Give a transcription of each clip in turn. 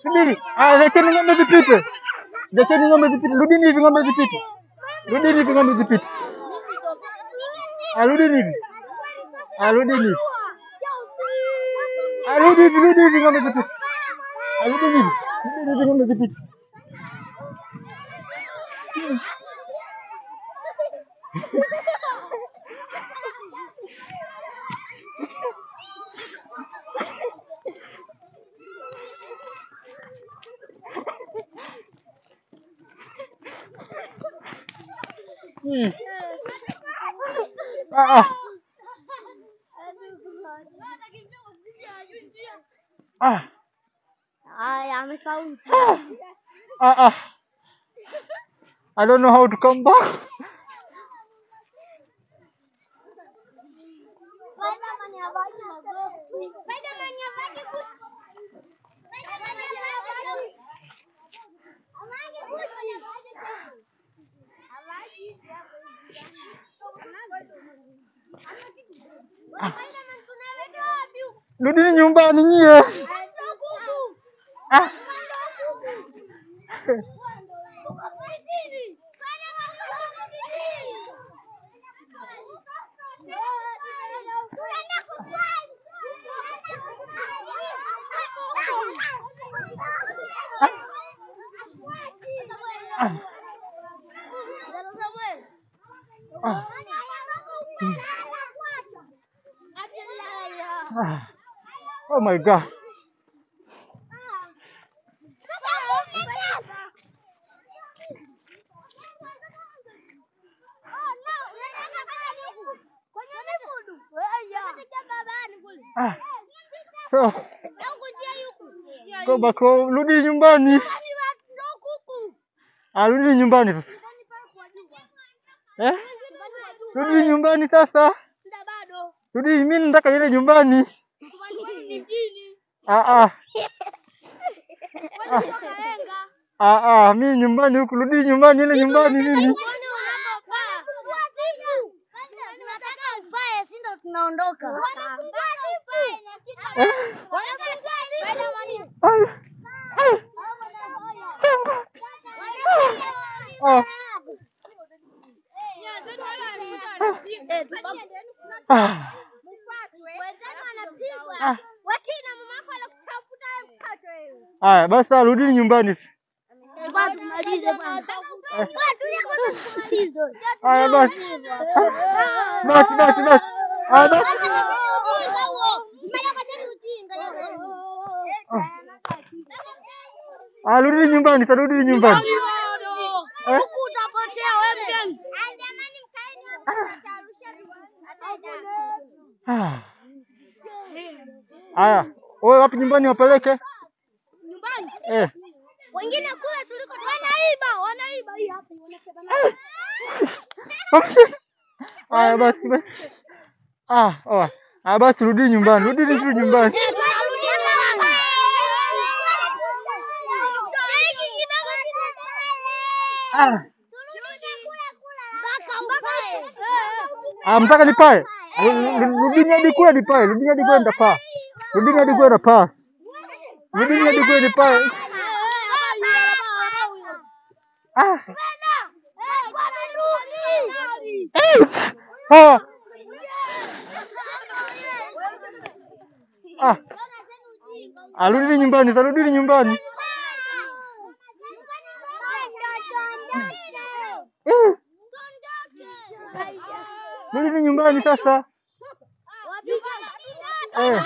Subiri. Ah, lecheni ng'ombe zipite. Lecheni ng'ombe zipite. Rudini hivi ng'ombe zipite. Rudini hivi ng'ombe zipite. Ah, rudini hivi. Ah, rudini hivi. Ah, rudi hivi, rudi hivi ng'ombe zipite. Ah, rudini hivi. Rudini hivi ng'ombe zipite. Ah, ah. Ah. Ah, ah. I don't know how to come back. Rudini nyumbani nyie. Ah. Ah. Ah. Oh my God. Ah. Oh. Go back home. Rudi nyumbani. Ah, rudi nyumbani sasa. Eh? Rudi nyumbani sasa. Rudi, mimi nataka niende nyumbani. Ah ah. Ah ah, mimi nyumbani huku, rudi nyumbani ile nyumbani mimi. Tunaondoka. Ah. Ah. Haya, basi rudini nyumbani. Haya basi. Basi basi basi. Haya basi. Ah, rudini nyumbani, rudini nyumbani. Huku utapotea wewe mgeni. Haya, wewe wapi nyumbani wapeleke? Nyumbani? Eh. Wengine kule tuliko wanaiba, wanaiba hii hapa wanasema. Haya basi basi. Ah, oh. Ah basi rudi nyumbani, rudi tu nyumbani. Ah. Ah, mtaka nipae? Rudini hadi kule nipae, rudini hadi kule nitapaa. Rudini hadi kule nitapaa. Rudini hadi kule nipae. Ah. Ah. Ah. Ah, rudini nyumbani, rudini nyumbani. Rudini nyumbani sasa. Eh.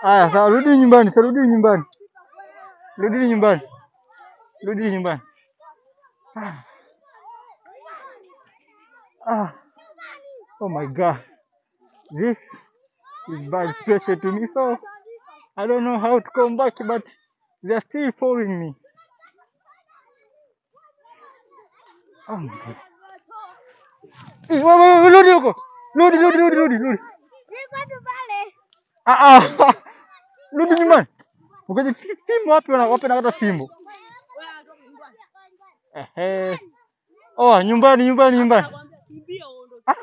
Aya, sawa, rudi nyumbani, rudi nyumbani. Rudi nyumbani. Rudi nyumbani. Ah. Ah. Oh my God. This is bad pressure to me, so I don't know how to come back, but they are still following me. Oh my God. Rudi huko. Rudi, rudi, rudi, rudi, rudi. Ah ah. Rudi nyumbani. Mkoje fimbo wapi wapi nakata fimbo? Ehe. Oh, nyumbani nyumbani nyumbani. Ah.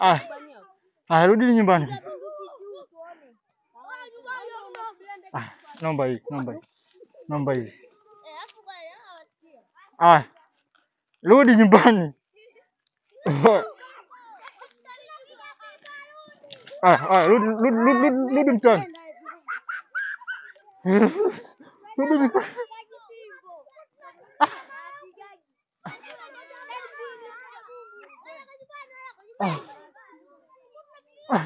Ah. Ah, rudi nyumbani. Ah, naomba hii, naomba hii. Naomba hii. Ah. Rudi nyumbani. Ah, ah, rudi rudi rudi rudi mtaani. Rudi mtaani. Ah. Ah.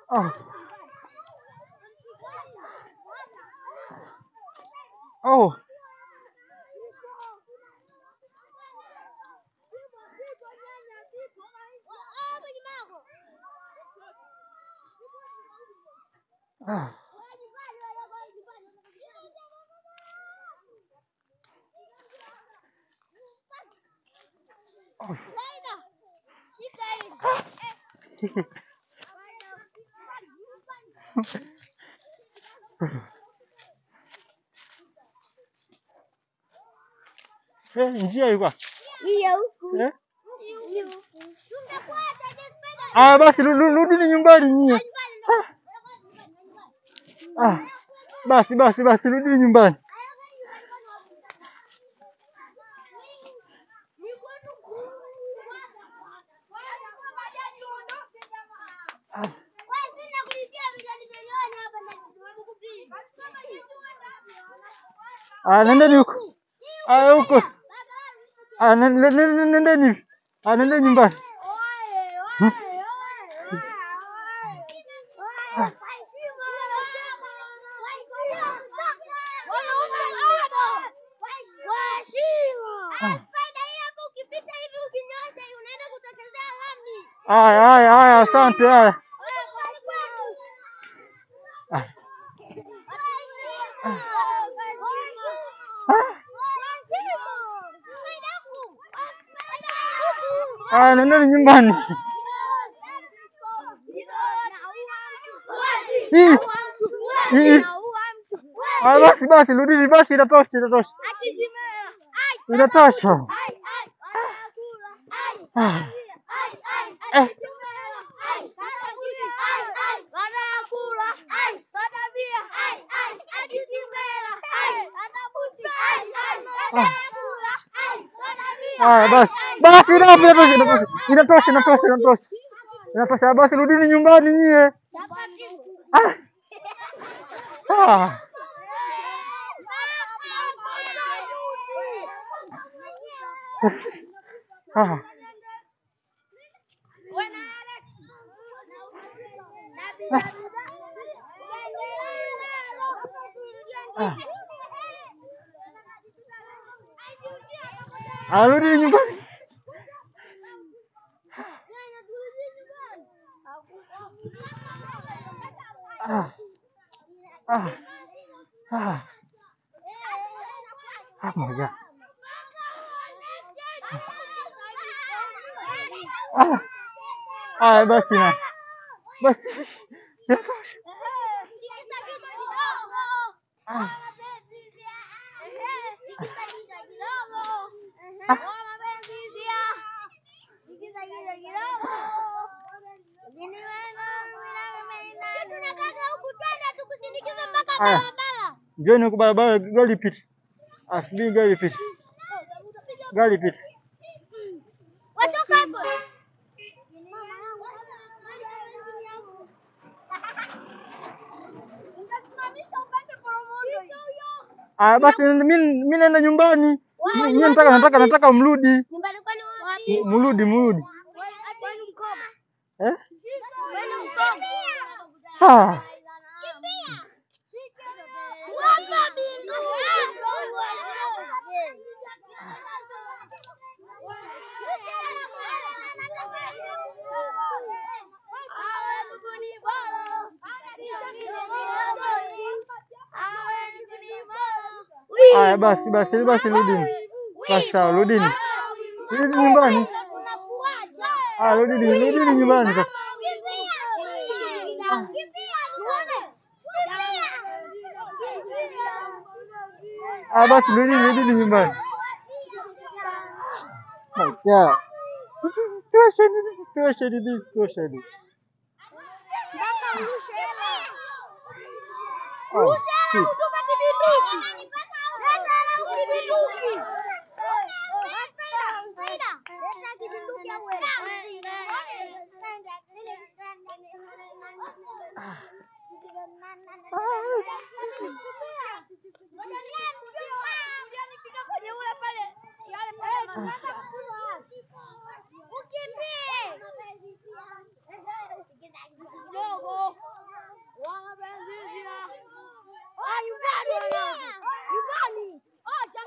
Ah. Oh. Ah. Oh. Njia yuko. Eh? Ah, basi rudi nyumbani nyie. Ah. Basi basi basi rudi nyumbani. Ah, nendeni huko. Ah, huko. Ah, nendeni. Ah, nendeni nyumbani. Aya, aya, aya, asante aya. Ah. Ah, nendeni nyumbani. Hii. Hii. Ah, basi basi, rudini basi, inatosha, inatosha. Inatosha. Ah. Eh. Ah, basi. Basi inatosha, inatosha, inatosha, inatosha. Inatosha, basi rudini nyumbani nyie. Ah. Ah. Ah. Ah. Ah, rudi nyumbani. Ah. Ah. Ah. Oh my God. Ah. Ah, basi na. Basi. Inatosha. Ah. Ah. Njoni huku barabara, gari ipite. Asubiri gari ipite. Gari ipite. Watoka hapo. Ah, basi mimi naenda nyumbani. Mimi nataka mrudi. Nyumbani kwani wapi? Mrudi, mrudi. Kwani mkoba. Eh? Kwani mkoba. Ah. Kimbia. Wapa bindu. Aya, basi basi basi rudini. Basi sawa, rudini. Rudini nyumbani. Ah, rudini, rudini nyumbani sasa. Ah, basi rudini, rudini nyumbani. My God. This is situation, this is situation, this is situation. Oh, shit.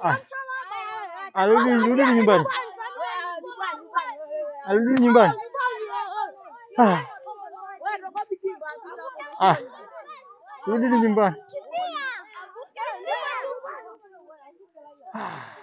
Ah. Arudi, rudini nyumbani. Arudi nyumbani. Ah. Ah. Rudini nyumbani. Ah.